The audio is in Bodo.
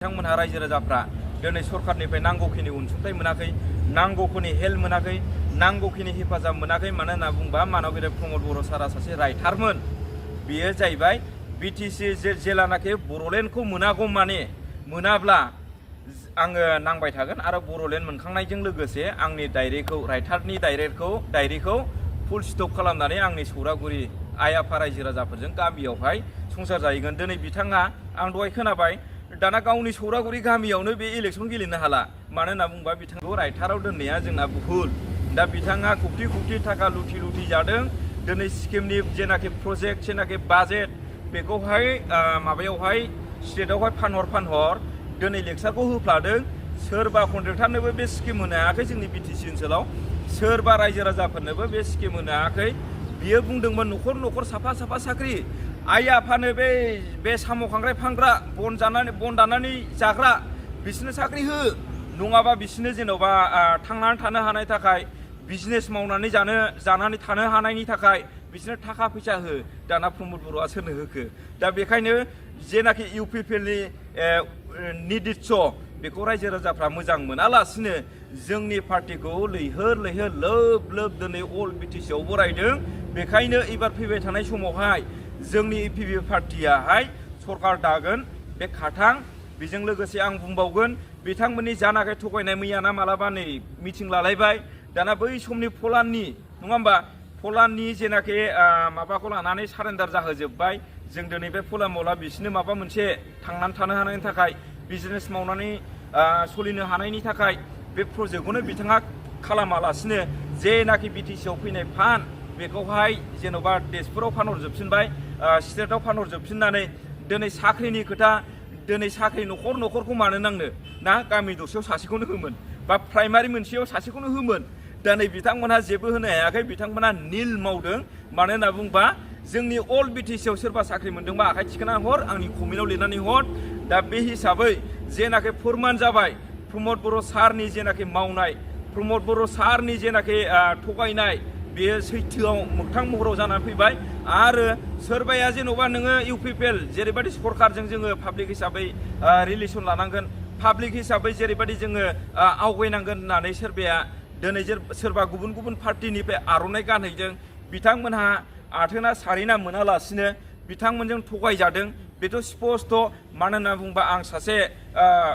बिथांमोनहा रायजो राजाफ्रा दिनै सरखारनिफ्राय नांगौखिनि अनसुंथाइ मोनाखै, नांगौखिनि हेल्प मोनाखै, नांगौखिनि हेफाजाब मोनाखै। मानो होनना बुंबा मानव गेदेर प्रमद बर' सारा सासे राइटारमोन। बेयो जाहैबाय बिटिसि जेलानाखि बर'लेण्डखौ मोनागौ माने मोनाब्ला आङो नांबाय थागोन आरो बर'लेण्ड मोनखांनायजों लोगोसे आंनि राइटारनि डायरिखौ फुल स्टप खालामनानै आंनि सौरागुरि आइ आफा रायजो राजाफोरजों गामियावहाय संसार जाहैगोन। दिनै बिथाङा आं दहाय खोनाबाय दाना गावनि सौरागुरि गामियावनो बे इलेक्सन गेलेनो हाला। मानो होनना बुंबा बिथांखौ राइटाराव दोननाया जोंना भुल। दा बिथाङा खौथि थाखा लुथि जादों। दिनै स्किमनि जेनाखि प्रजेक्ट जेनाखि बाजेट बेखौहाय माबायावहाय स्टेटआवहाय फानहर दिनै लेक्सारखौ होफ्लादों। सोरबा कन्ट्रेक्टारनोबो बे स्किम होनो हायाखै जोंनि बिटिसि ओनसोलाव, सोरबा रायजो राजाफोरनोबो बे स्किम होनो हायाखै। बियो बुंदोंमोन न'खर साफा साख्रि, आइ आफानो बे साम' खांख्राइ फानग्रा बन दानानै जाग्रा बिसोरनो साख्रि हो, नङाबा बिसोरनो जेन'बा थांनानै थानो हानाय थाखाय बिजनेस मावनानै जानानै थानो हानायनि थाखाय बिसोरनो थाखा फैसा हो। दाना प्रमद बर'आ सोरनो होखो? दा बेखायनो जेनाखि इउपिपिएलनि निदिच्च बेखौ रायजो राजाफ्रा मोजां मोनालासिनो जोंनि पार्टिखौ लैहोर लोब दिनै अल बिटिसिआव बरायदों। बेखायनो एबार फैबाय थानाय समावहाय जोंनि इउपिपि पार्टियाहाय सरकार दागोन बे खाथां। बेजों लोगोसे आं बुंबावगोन बिथांमोननि जानाखि थगायनाय मैयाना मालाबा नै मिटिं लालायबाय। दाना बै समनि फलाननि नङा होमबा, फलाननि जेनाखि माबाखौ लानानै सारेन्डार जाहोजोब्बाय। जों दिनै बे फलान मौला बिसोरनो माबा मोनसे थांनानै थानो हानायनि थाखाय बिजनेस मावनानै सोलिनो हानायनि थाखाय बे प्रजेक्टखौनो बिथाङा खालामालासिनो जेनाखि बिटिसिआव फैनाय फान्ड बेखौहाय जेन'बा तेजपुराव फानहरजोबफिनबाय, स्टेटआव फानहरजोबफिननानै दिनै साख्रिनि खोथा, दिनै साख्रि न'खरखौ मानो नांनो ना? गामि दरसेयाव सासेखौनो होमोन बा प्राइमारि मोनसेयाव सासेखौनो होमोन। दिनै बिथांमोनहा जेबो होनो हायाखै, बिथांमोनहा निल मावदों। मानो होनना बुंबा जोंनि अल बिटिसिआव सोरबा साख्रि मोनदोंबा आखाइ थिखोनानै हर, आंनि कमेन्टआव लिरनानै हर। दा बे हिसाबै जेनाखि फोरमान जाबाय प्रमद बर' सारनि जेनाखि मावनाय, प्रमद बर' सारनि जेनाखि थगायनाय, बेयो सैथोआव मोगथां महराव जानानै फैबाय। आरो सोरबाया जेन'बा नोङो इउपिपिएल जेरैबायदि सरकारजों जोङो पाब्लिक हिसाबै रिलेसन लानांगोन, पाब्लिक हिसाबै जेरैबायदि जोङो आवगायनांगोन होननानै सोरबाया दिनै सोरबा गुबुन पार्टिनिफ्राय आर'नाइ गानहैदों। बिथांमोनहा आथोना सारेना मोनालासिनो बिथांमोनजों थगायजादों। बेथ' स्पस्ट'। मानो होनना बुंबा आं सासे